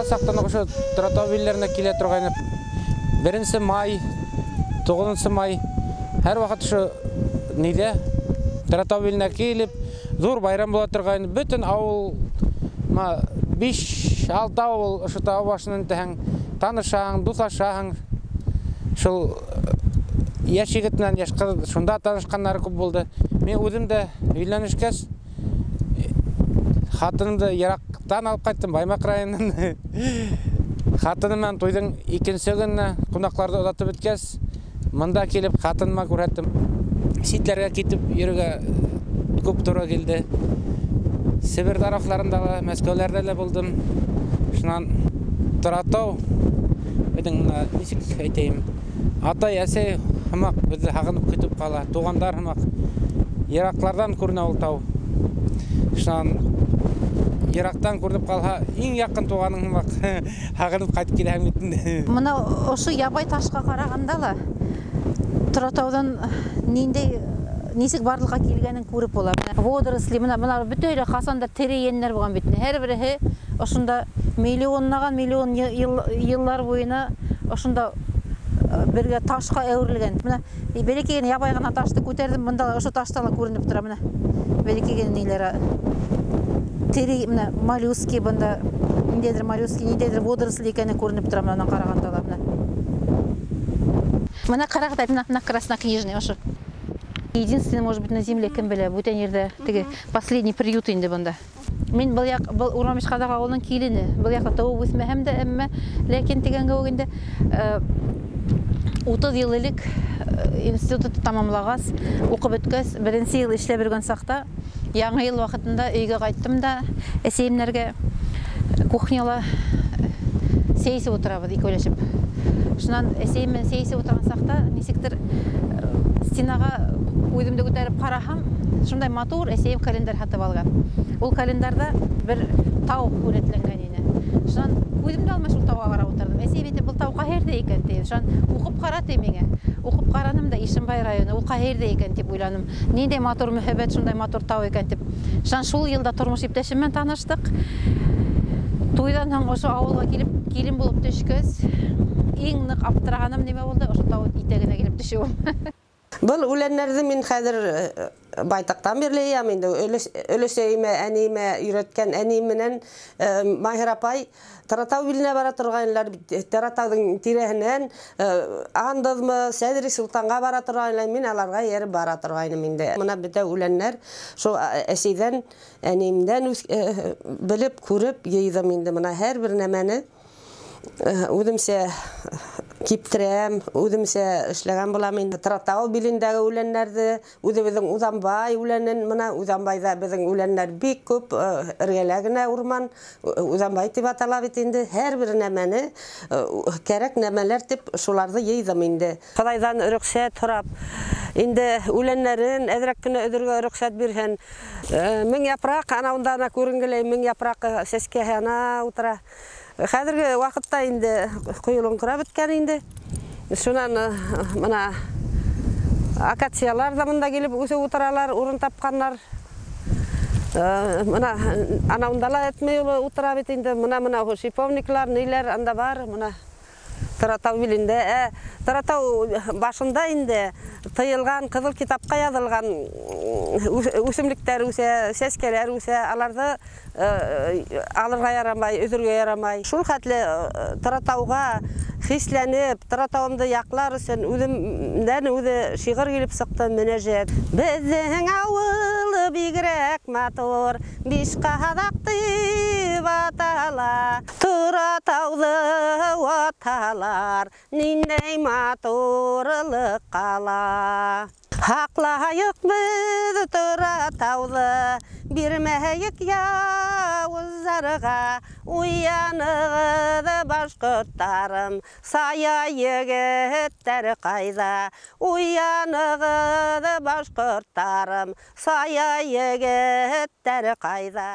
Бала чактан ук ошо Торатау билләренә килә торгайны. 1 май, 9 май һәрвакыт шул нидә Торатау биленә килеп, зур байрам була торган. Бөтен авыл 5-6 авыл ошо тау башыннан тәһәң танышаң, дуслашаң. Шул яшь егет белән яшь кыз шунда танышканнары күп булды. Мин үзем дә өйләнешкәч, хатынымды ерактан алып кайттым, Баймак районыннан. Хатыным белән туйдың икенче көнне кунакларны озатып беткәч, монда килеп хатыныма күрсәттем. Читләргә китеп йөрергә күп туры килде. Себер тарафларында да, Мәскәүләрдә дә булдым. Шуннан Торатау, безнең менә ничек әйтәем, атай, әсәй һымак безне һагынып көтеп кала, тугандар һымак. Ераклардан күренә ул тау. Шуннан ерактан күренеп калһа, иң якын туганың һымак һагынып кайтып киләһең бит инде. Мына ошо ябай ташка караганда ла Торатаудан ниндәй нисек барлыкка килгәнен күреп була. Менә водоросли, менә болар бөтенләй касандыр тере йәннәр булган бит. Һәр береһе ошонда миллионлаган миллион еллар буена ошонда бергә ташка әверелгән. Менә бәләкәй генә ябай гына ташты күтәрдем, монда ошо ташта ла күренеп тора менә. Бәләкәй генә ниләр тере, менә моллюски монда, ниндәйдер моллюски, ниндәйдер водоросли икәне күренеп тора менә аннан караганда ла менә. Менә карагыз, менә, менә краснокнижный ошо. Единственный, может быть, на земле кем белә, бүтән җирдә теге последний приют инде монда. Мин был як, был Урман-Бишкадак авылының килене. Был якта туып үсмәһәм дә, әмма ләкин дигәнгә үк инде 30 ел элек институтты тамамлагач, укып беткәч, беренче ел эшләп йөргән чакта, яңа ел вакытында өйгә кайттым да, әсәемнәргә кухняла сәй эчеп утырабыз икәүләшеп. Шуннан әсәем белән сәй эчеп утырган чакта, ничектер стенага үземне күтәреп караһам, шундай матур әсәем календарь һатып алган. Ул календарьда бер тау сурәтләнгән иде. Шуннан күземне алмай шул тауга карап утырдым. Әсәем әйтә, был тау кайердә икән ди. Шуннан укып кара ди миңа. Укып караным да Ишембай районы, ул кайердә икән дип уйланым. Ниндәй матур мөхәббәт, шундай матур тау икән дип. Шуннан шул елда тормыш иптәшем белән таныштык. Туйдан соң ошо авылга килеп, килен булып төшкәч, иң нык аптыраганым нимә булды? Ошо тау итәгенә килеп төшүем. Был үләннәрҙе мин хәҙер байтаҡтан бирле йыям инде. Өлөсәйемә, әнейемә өйрәткән әнейем менән Маһир апай Торатау биленә бара торғайнылар бит. Торатауҙың тирәһенән Андыҙмы, Сәҙри Солтанға бара торғайнылар. Мин аларға эйәреп бара торғайным инде. Мына бөтә үләннәр шул әсәйҙән, әнейемдән белеп, күреп йыйҙым инде. Мына һәр бер нәмәне үҙемсә киптерәм, үҙемсә эшләгән булам инде. Торатау билендәге үләннәрҙе, үҙебеҙҙең Уҙамбай үләнен, мына Уҙамбайҙа беҙҙең үләннәр бик күп, эргәлә генә урман, Уҙамбай тип атала бит инде. Һәр бер нәмәне, кәрәк нәмәләр тип шуларҙы йыйҙым инде. Хоҙайҙан рөхсәт һорап, инде үләннәрен әҙерәк кенә өҙөргә рөхсәт бирһен. Мең япраҡ, ана унда ана күренгеләй, мең япраҡ сәскәһе ана ултыра. Хәҙерге ваҡытта инде ҡойолоңҡырап бөткән инде. Шунан мына акациялар ҙа мында килеп үҫеп ултыралар, урын тапҡаннар. Мына ана унда ла этмәй ултыра бит инде. Мына мына шиповниклар, ниләр анда бар, мына Торатау билендә. Торатау башында инде тыйылған, ҡыҙыл китапҡа яҙылған үҫемлектәр үҫә, сәскәләр үҫә, аларҙы алырға ярамай, өҙөргә ярамай. Шул хәтле Торатауға хисләнеп, Торатауымды яҡлар өсөн үҙемдән үҙе шиғыр килеп сыҡты, мөнәжәт. Беҙҙең ауыл бигерәк матур, биш ҡаҙаҡ тип атала, Торатауҙы ваталар, ниндәй матурлыҡ ҡала. Һаҡлайыҡ беҙ Торатауҙы, бирмәйек яуыздарға, уянығыҙ башҡорттарым, сая егеттәр ҡайҙа? Уянығыҙ башҡорттарым, сая егеттәр ҡайҙа?